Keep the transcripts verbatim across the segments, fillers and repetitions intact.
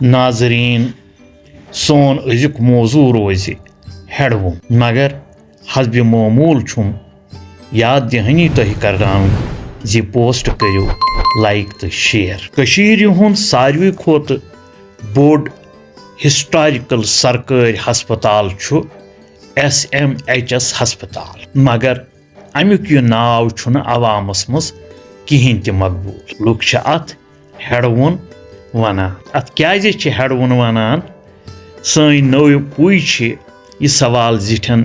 ناظرین، سون أزیُک موضوع روزِ ہیڈوُن، مگر حسب معمول چھُم یاد دِہٲنی تۄہہِ کرناوٕنۍ زِ پوسٹ کٔرِو لائک تہٕ شیئر۔ کٔشیٖرِ ہُنٛد ساروی کھۄتہٕ بوٚڑ ہسٹاریکل سرکٲرۍ ہسپتال چھُ ایس ایم ایچ ایس ہسپتال، مگر امیُک یہِ ناو چھُنہٕ عوامس منٛز کِہینۍ تہِ مقبوٗل۔ لُکھ چھِ اتھ ہیڈوُن ونان۔ اتھ کیازِ چھِ ہیڈوُن ونان؟ سٲنۍ نٔوۍ پُے چھِ یہِ سوال زِٹھٮ۪ن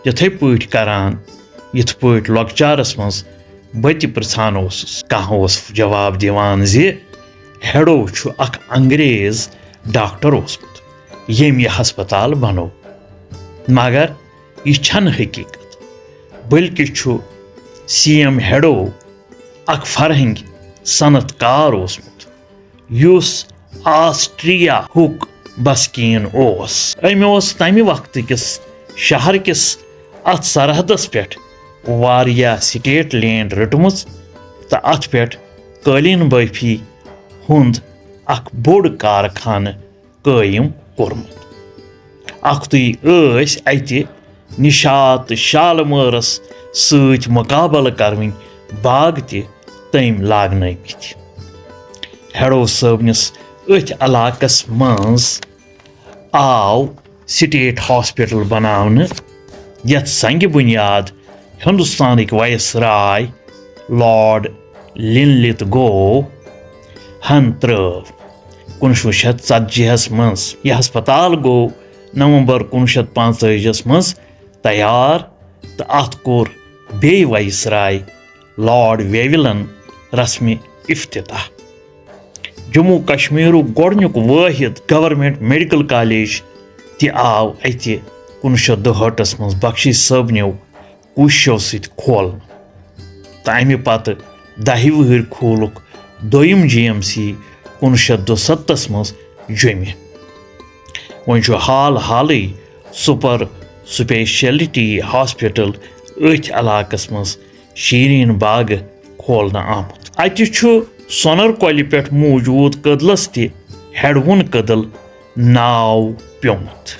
تِتھے پٲٹھۍ کران، یِتھ پٲٹھۍ لۄکچارس منٛز بہٕ تہِ پرژھان اوسُس۔ کانٛہہ اوس جواب دِوان زِ ہیڈو چھُ اکھ انگریز ڈاکٹر اوسمُت، ییٚمۍ یہِ ہسپتال بنوو۔ مگر یہِ چھنہٕ حقیقت، بلکہِ چھُ سی ایم ہیڈو اکھ فرہنگ صنعت کار اوسمُت، یُس آسٹریا ہُک بسکیٖن اوس۔ أمۍ اوس تمہِ وقتہٕ کِس شہر کِس اتھ سرحدس پٮ۪ٹھ واریاہ سٹیٹ لینڈ رٔٹمٕژ تہٕ اتھ پٮ۪ٹھ قٲلیٖن بٲفی ہُنٛد اکھ بوٚڑ کارخانہٕ قٲیِم کوٚرمُت۔ اکھتُے ٲسۍ اتہِ نشاط تہٕ شالمٲرس سۭتۍ مقابلہٕ کرٕنۍ باغ تہِ تٔمۍ لاگنٲومٕتۍ۔ ہیڈو صٲبنِس أتھۍ علاقس منٛز آو سٹیٹ ہاسپٹل بناونہٕ، یتھ سنگِ بنیاد ہندوستانٕکۍ وائس رائے لارڈ لِنلِتھ گو ہن ترٲو کُنوُہ شیٚتھ ژتجی ہس منٛز۔ یہِ ہسپتال گوٚو نومبر کُنوُہ شیٚتھ پانٛژتٲجی ہس منٛز تیار تہٕ اتھ کوٚر بیٚیہِ وائس رائے لارڈ ویولن رسمِ افتتاح۔ جموں کشمیرُک گۄڈٕنیُک وٲحد گورنمنٹ میڈیکل کالج تہِ آو اتہِ کُنوُہ شیٚتھ دُہٲٹھس منٛز بخشی صٲبنیو کوٗششو سۭتۍ کھولنہٕ، تہٕ امہِ پتہٕ دَہہِ وٕہٕرۍ کھوٗلُکھ دوٚیِم جی ایم سی کُنوُہ شیٚتھ دُستتھس منٛز جوٚمہِ۔ وۄنۍ چھُ حال حالٕے سپر سپیشلٹی ہاسپٹل أتھۍ علاقس منٛز شیرین باغ کھولنہٕ آمُت۔ اتہِ چھُ سۄنر کۄلہِ پٮ۪ٹھ موجود کدلس تہِ ہیڈوُن کدل ناو پیومُت۔